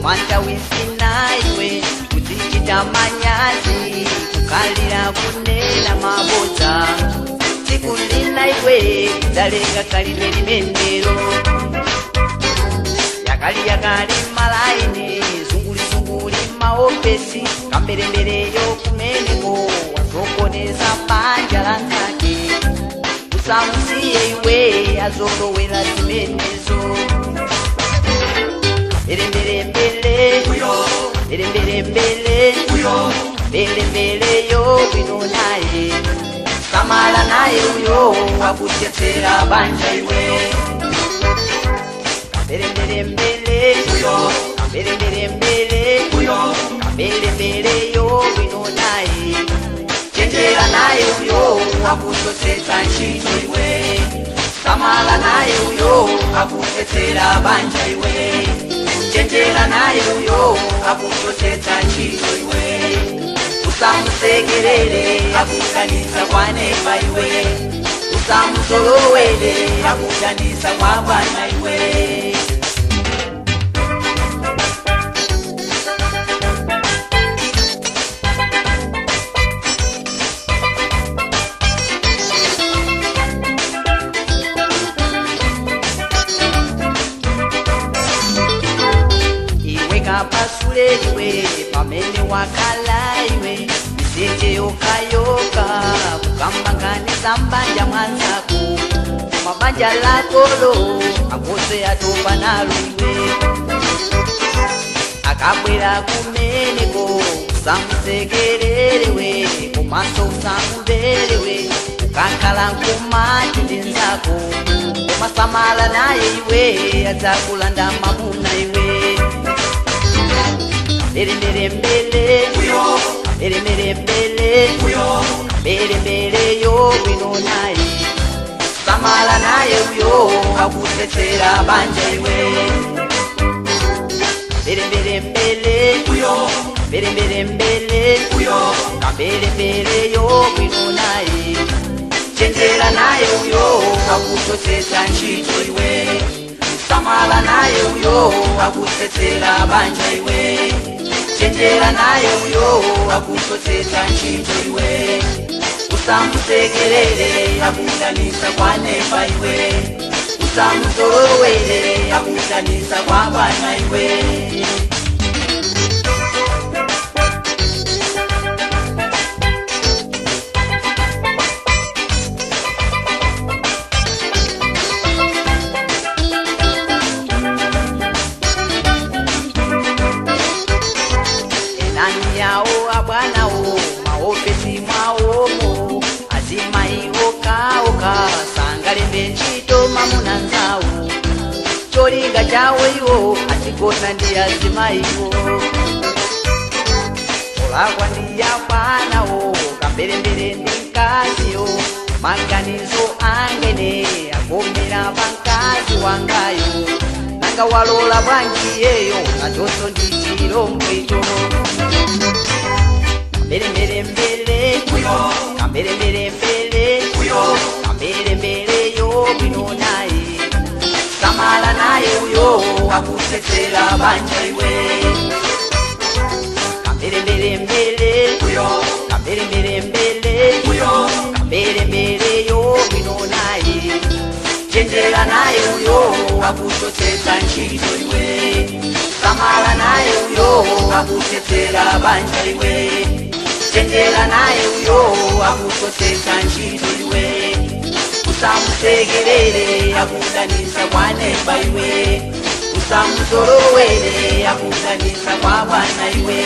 Kumantawizina iwe kuzichita manyazi, kukalira kunena mabodza. Tsiku lina iwe udzalenga kalime limenelo. Yakali yakali malaini, zungulizunguli maofesi, kamberembereyo kumeneko wasokoneza banja la nzake. Usamusiye iwe, azolowera zimenezo. Mbelembelembele, mbelembelembele, mbelembeleyo bwino naye. Samala naye uyo, akuchetsera banja iwe. Mbelembelembele, mbelembelembele, mbelembeleyo bwino naye. Chenjera naye uyo, akuchotsetsa ntchito iwe. Samala naye uyo, akuchetsera banja iwe. Chenjera naye uyo, akuchotsetsa ntchito iwe. Usamusekerere, akudanitsa kwanepa iwe. Usamuzolowere, akudanitsa kwa bwana iwe. Iwe kapasule iwe, pamene wakala iwe, miseche yokayoka, kukambanganiza mbanja mwanzako. Mabanja lakolo angose atopa nalo iwe. Akabwera kumeneko usamusekererewe, komanso usamumverewe. Ukakhala nkumati ndi nzako, komasamala naye iwe, adzakulanda mamuna iwe. Mbelembelembele, mbelembelembele, mbelembeleyo bwino naye. Samala naye uyo, akutsetsera banja iwe. Mbelembelembele, mbelembelembele, kambelembeleyo bwino naye. Chenjera naye uyo, akuchotsetsa ntchito iwe. Samala naye uyo, akutsetsera banja iwe. Chenjera naye uyo, akuchotsetsa ntchito iwe. Usamusekerere, akudanitsa kwanepa iwe. Usamuzolowere, akudanitsa kwa bwana iwe. Enani yawo abwanawo maofesi mwawomo, azimayi okaoka sangalembe ntchito mamuna nzawo. Cholinga chawo iwo azigona ndi azimayiwo. Olakwa ndi abwanawo, kambelembere ndi mkaziyo. Maganizo angene akomera pa mkazi wangayo. Nanga walola bwanji yeyo, nachonso ndi chilombo icho. Mbelembelembele, kambelembelembele, kambelembeleyo bwino naye. Samala naye uyo, akutsetsera banja iwe. Kambelembelembele, kambelembelembele, kambelembeleyo bwino naye. Chenjera naye uyo, akuchotsetsa ntchito iwe. Samala naye uyo, akutsetsera banja iwe. Chenjera naye uyo, akuchotsetsa ntchito iwe. Usamusekerere, akudanitsa kwanepa iwe. Usamuzolowere, akudanitsa kwa bwana iwe.